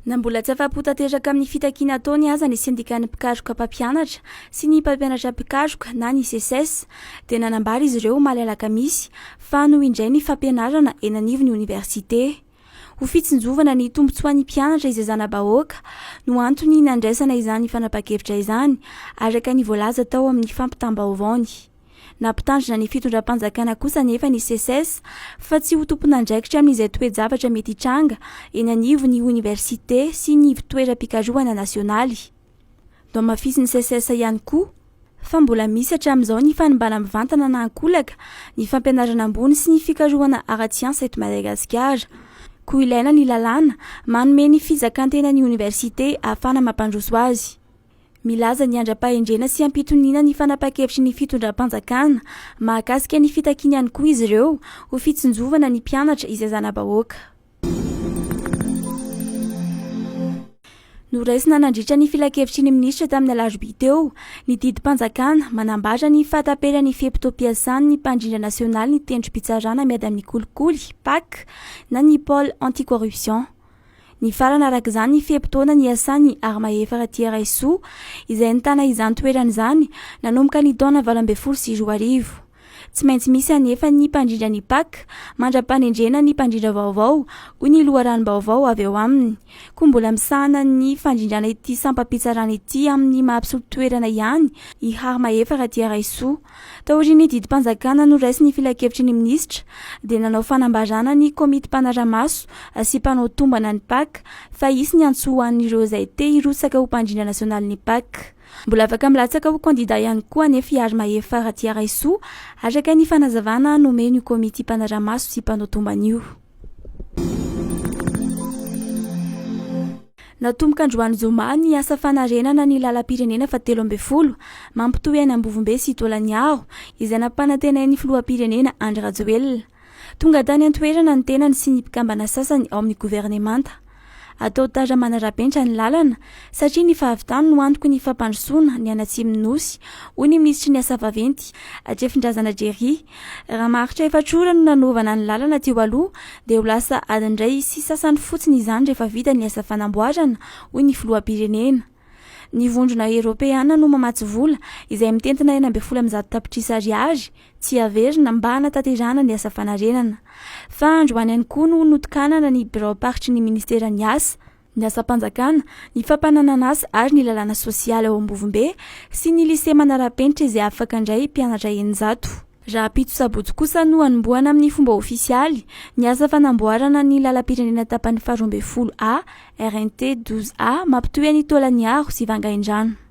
Na mbola tsy afa-po tanteraka amin'ny fitakiana ataony aza ny sendikan'ny mpikaroka mpampianatra sy ny mpampianatra mpikaroka na ny Seces dia nanambara izy ireo omaly alakamisy fa hanohy indray ny fampianarana eny anivon'ny oniversite. Ho fitsinjovana ny tombontsoan'ny mpianatra izay zana-bahoaka no antony nandraisana izany fanapahan-kevitra izany, araka ny voalaza tao amin'ny fampitam-baovaony. Nampitandrina ny fitondram-panjakana kosa anefa ny Seces fa tsy ho tompon'andraikitra amin'izay toe-javatra mety hitranga eny anivon'ny oniversite sy ny ivontoeram-pikarohana nasionaly. Nohamafisin'ny Seces ihany koa fa mbola misy hatramin'izao ny fanimbana mivantana na ankolaka ny fampianarana ambony sy ny fikarohana ara-tsiansa eto Madagasikara. Koa ilaina ny lalàna manome ny fizakan-tenan'ny oniversite ahafahana mampandroso azy. Milaza ny handra-pahendrena sy hampitoniana ny fanapahan-kevitry ny fitondram-panjakana mahakasika ny fitakiany ihany koa izy ireo ho fitsinjovana ny mpianatra izay zana-bahoaka. Noraisina nandritra ny filankevitry ny minisitra tamin'ny alarobia teo ny didim-panjakana manambara ny fahataperan'ny fe-potoam-piasan'ny mpandrindra nasionaly ny tendrom-pitsarana miady amin'ny kolikoly, Pac, na ny Pôle anti-corruption. Nifarana araka izany ny fe-potoana niasan'i Harimahefa Ratiaraisoa, izay nitana izany toerana izany nanomboka ny taona 2018. Tsy maintsy misy anefa ny mpandrindra ny Pac mandra-panendrena ny mpandrindra vaovao, hoy ny loharanom-baovao avy ao aminy. Koa mbola misahana ny fandrindrana ity sampam-pitsarana ity amin'ny maha mpisolo toerana ihany i Harimahefa Ratiaraisoa. Taorian'ny didim-panjakana noraisin'ny filankevitry ny minisitra dia nanao fanambarana ny komity mpanara-maso sy mpanao tombana ny Pac fa hisy ny antso ho an'ireo izay te hirotsaka ho mpandrindra nasionalin'ny Pac. Mbola afaka milatsaka ho kandida ihany koa anefa i Harimahefa Ratiaraisoa araka ny fanazavana nomen'io komity mpanara-maso sy mpanao tombana io. Natomboka androany zoma ny asa fanarenana ny lalam-pirenena faha 13 mampitohy an'Ambovombe sy Taolagnaro izay nampanantenain'ny filoham-pirenena Andry Rajoelina. Tonga tany an-toerana ny tenany sy ny mpikambana sasany ao amin'ny governemanta. Atao tara manara-penitra ny lalana satria ny fahavitany no antoky ny fampandrosoana ny any atsimon'ny Nosy, hoy ny minisitry ny asa vaventy, Hatrefindrazana Jerry. Raha maharitra efatra ora no nanaovana ny lalana teo aloha dia ho lasa adiny iray sy sasany fotsiny izany rehefa vita ny asa fanamboarana, hoy ny filoham-pirenena. Ny vondrona eropeana no mamatsy vola izay mitentina 116 tapitrisa ariary tsy averina mba hanatanterahana ny asa fanarenana. Fa androany ihany koa no notokanana ny biraom-paritry ny ministeran'ny asa, ny asam-panjakana, ny fampananan'asa ary ny lalàna sosialy ao Ambovombe sy ny lycée manara-penitra izay afaka handray mpianatra 600. Rahampitso sabotsy kosa no hanombohana amin'ny fomba ofisialy ny asa fanamboarana ny lalam-pirenena tapany faha 12 A, RNT 12 A, mampitohy an'i Taolagnaro sy Vangaindrano.